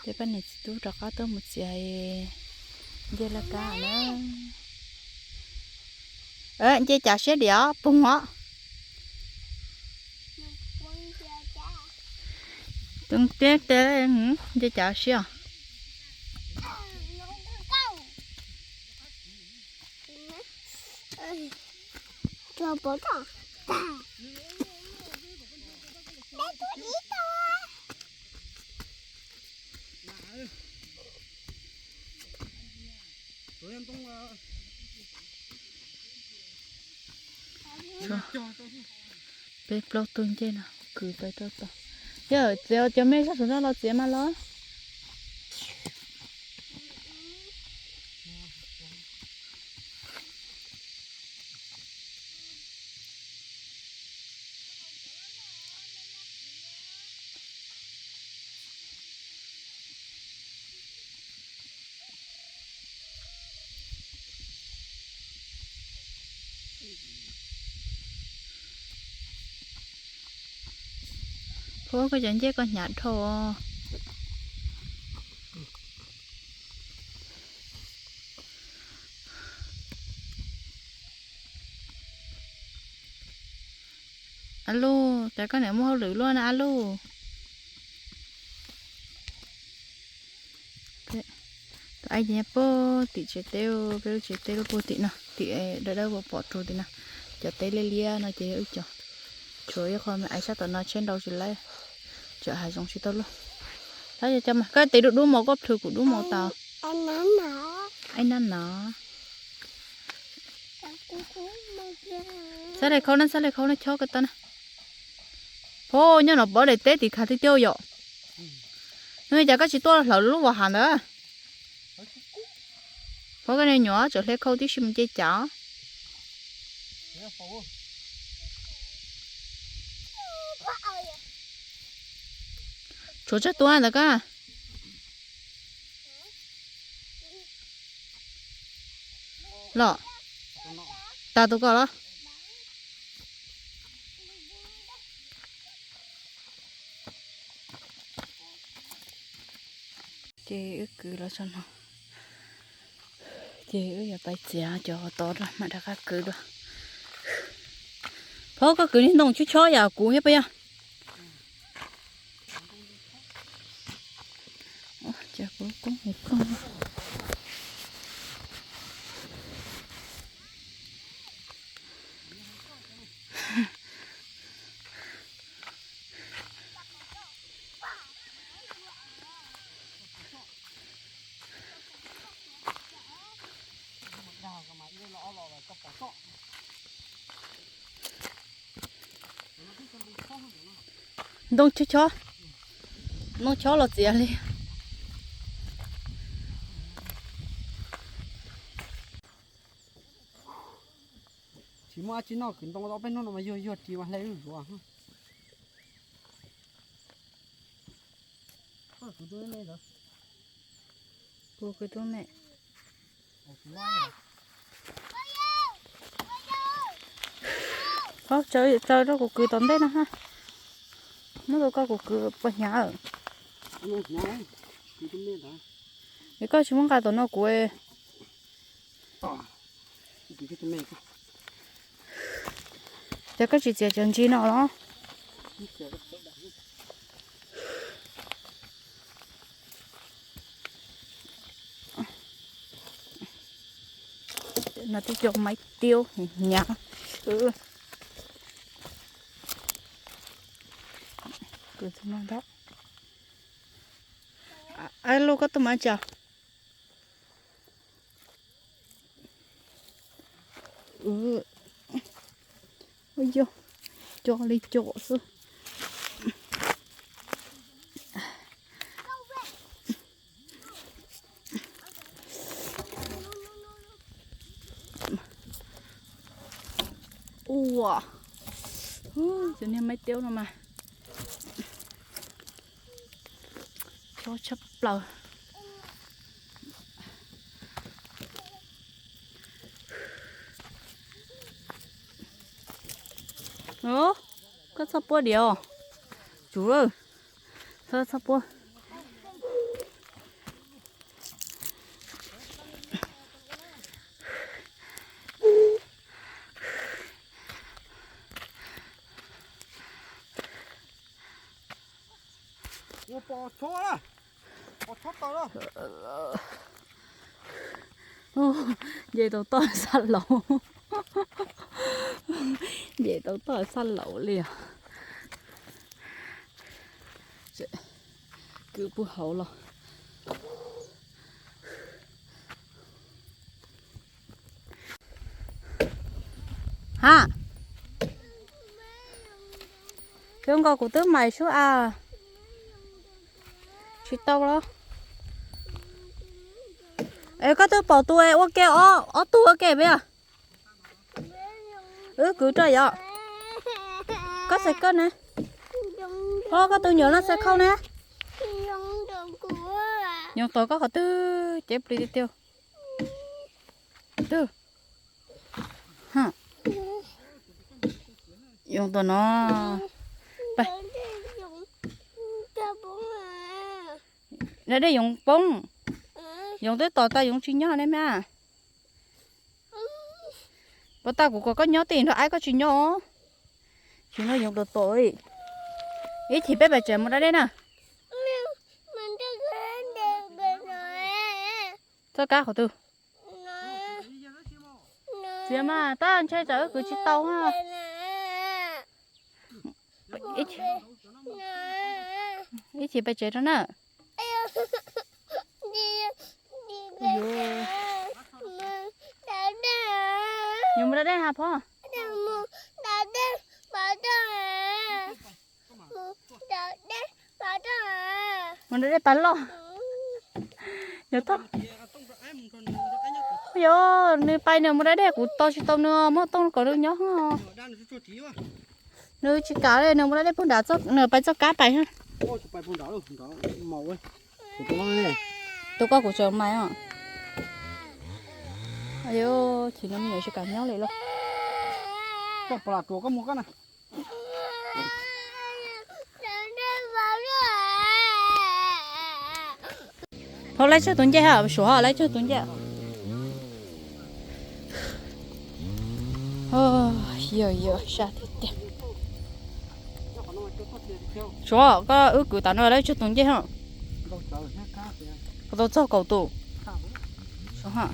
Ces poj niam txiv tub rov qab tuaj mus txiav ncej laj kab na. Nce cav siab diam poog os. Tus teb te nce cav siab. Peb plaub tug ncej no kwv pais rau tod. Yog txiav cov me sab saum no los txiav mas los. Phob, koj cov ncej koj hnyav dhau. A lug, cas koj niam muaj hauj lwm luaj na a lug. Tus aib ces nyob puag tim tsev teb, peb lub tsev teb lub puag tim no, tim dawb dawb pom pom rau tim no. Cov teb liab liab no ces yog wb cov. Tshuav ib qho me aiv sab tom no tsheb nrau tsis laib, tsam hav zoov tsis tau luaj. Tab yog cov mas koj tes dub dub mos, koj plhws kuv dub mos tau. Aib nab no. Xab le khaub na, xab le khaub na, chob ko tau na. Phob, nyob no pov daim teb tim khav tiag tiag yom. Nws cas koj tsis tuaj hlawv lub vas hav ntawd? Phob, koj niag nyuam tseem hle khau tib si mus nce cav. Tshuav tsawg tus ntawd koj? Los, tag tus ko los. Ces wb kwv los txog no, ces wb yuav pais txiav cov tod rau mam rov qab kwv dua. Phob, koj kwv niag ntoo chob chob yam kuv thiab puas yog? Ces kuv koob mus koog. Ntoo chob chob, ntoo chob los txiav li. Tsis muaj dab tsi noj, kwv ntoo tau peb hnub no mas yuag yuag ris mas hle zuj zus. Ua kwv tub me. Tsaws rau kuv kwv tom ntej no ha. Muab rau koj kuv kwv puas hnyav lawm. Es koj tsis muab nqa tom no kuv. Ces koj tsis txiav cov ntsis no los? No twb cov maib tiab hnyav. Kwv txog no ntag. Ab, lub koj tuaj mas tsa. Yog, co li co xwb. Ua, cov niag maib tiab no mas chob tshaj plaws. Koj txhob puab diam os. Tsum, txhob txhob puab. Nce tau toj xab laum, nce tau toj xab laum li os. Kwv puag hauv los. Ha, xyov nkaus kuv twb mais sub a, tsis tau los. Es koj twb pom tus ua ke ob tug ua ke peb. Wb kwv rau yom. Koj xav koj na. Ho koj tus nyuam no xav khau na. Yoov tom koj qhov twg cev plis tiag tiag. Twg. Yoov tom no. Da dej yoov poob. Yoov twb tos tau yoov tsis nyob ne mas. Puas tas kuv kom koj nyob tim nrog aib koj tsis nyob. Tsis nyob yoov tom tom. Ib chim peb pais tsev mus da dej na. Txoj kab qhov twg? Txiav mas tab ntshe tsam wb kwv tsis tau. Ib chim pais tsev rau na. Yuav mus da dej ha phov. Mus da dej pas loj. Yog nws pais nws mus da dej kuv tos tsis tau nws muab tooj kom nws nyob. Nws tsis kam li, nws mus da dej puag nrad, nws pais txoj kab pais. Tus koj kuv tseem mais os. Yog chim no me nyuam tsis kam nyob li lauj. Phov laib tsawg tus ncej ha, Suav laib tsawg tus ncej. Yog yog sab tiag tiag. Suav koj wb kwv tas no laib tsawg tus ncej ha. Kuv tau txog kaum tus. Suav ha.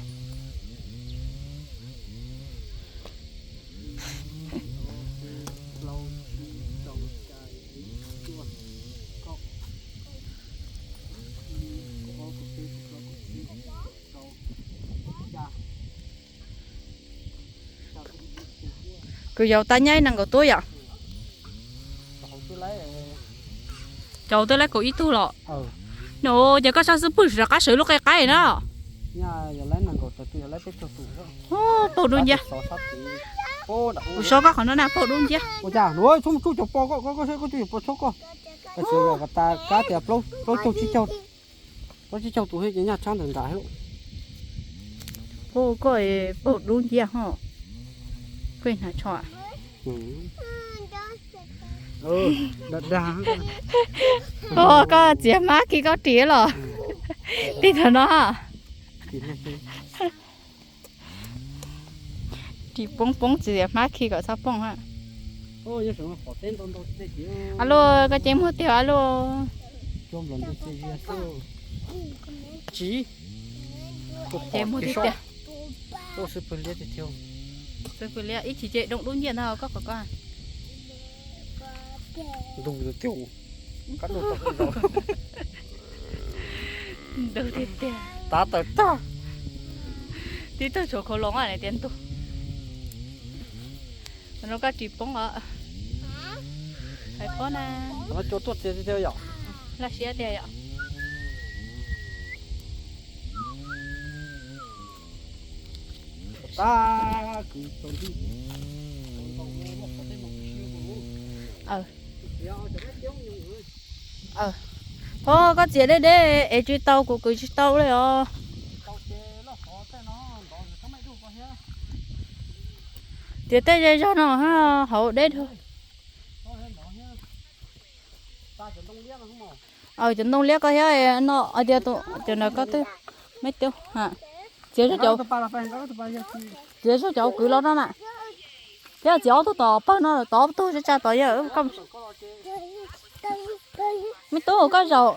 Kwv yau tab nyaib nees nkaum tub yom. Cov twb laib kaum ib tug los. No ces koj sab xub pwg rov qab sawv lub qe qaib na. Paug dub nciab. Kuv so koj qhov no na paug dub nciab. Paug dub nciab. Paug koj paug dub nciab ho. Koj hnav tsho. Koj txiav hmab khi koj ris los. Tij thaum no. Ris poob poob txiav hmab khi kom txhob poob ha. Aluj, koj ceev muag tiag aluj. Ceev muag tiag tiag. Xwb pwg liab, ib chim ces doo dub nciab ntag koj qhov ko. Ntug tiag tiag. Tav tawm tag. Tib tug tshuav khau loos tias ntug. No koj ris poob os. Hais phob na. Laj siab tiag yom. Phob, koj txiav deb deb es tsis tau, kuv kwv tsis tau li os. Tias tej ze zog no hauv deb dua. Cov ntoo liab koj thiab no, tias cov ntawd koj twb me tiub. Txiav, txiav zog cov kwv los no na. Thiab txiav ob tug tom pawg no, tom ob tug tsa tsa tod yog. Me tub, koj zaum.